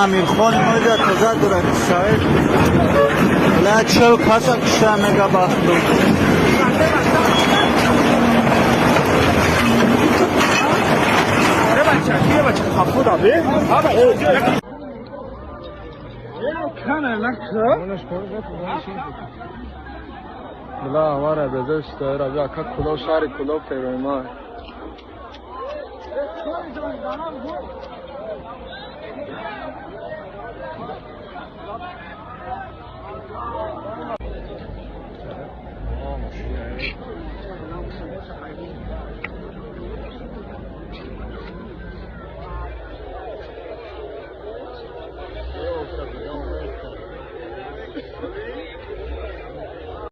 Амирхони мо иҷа тоза дора кишавед. Ла 40 каса киша мега бахту. Бла авара безеш стоера бя как кулов шари кулов перойма.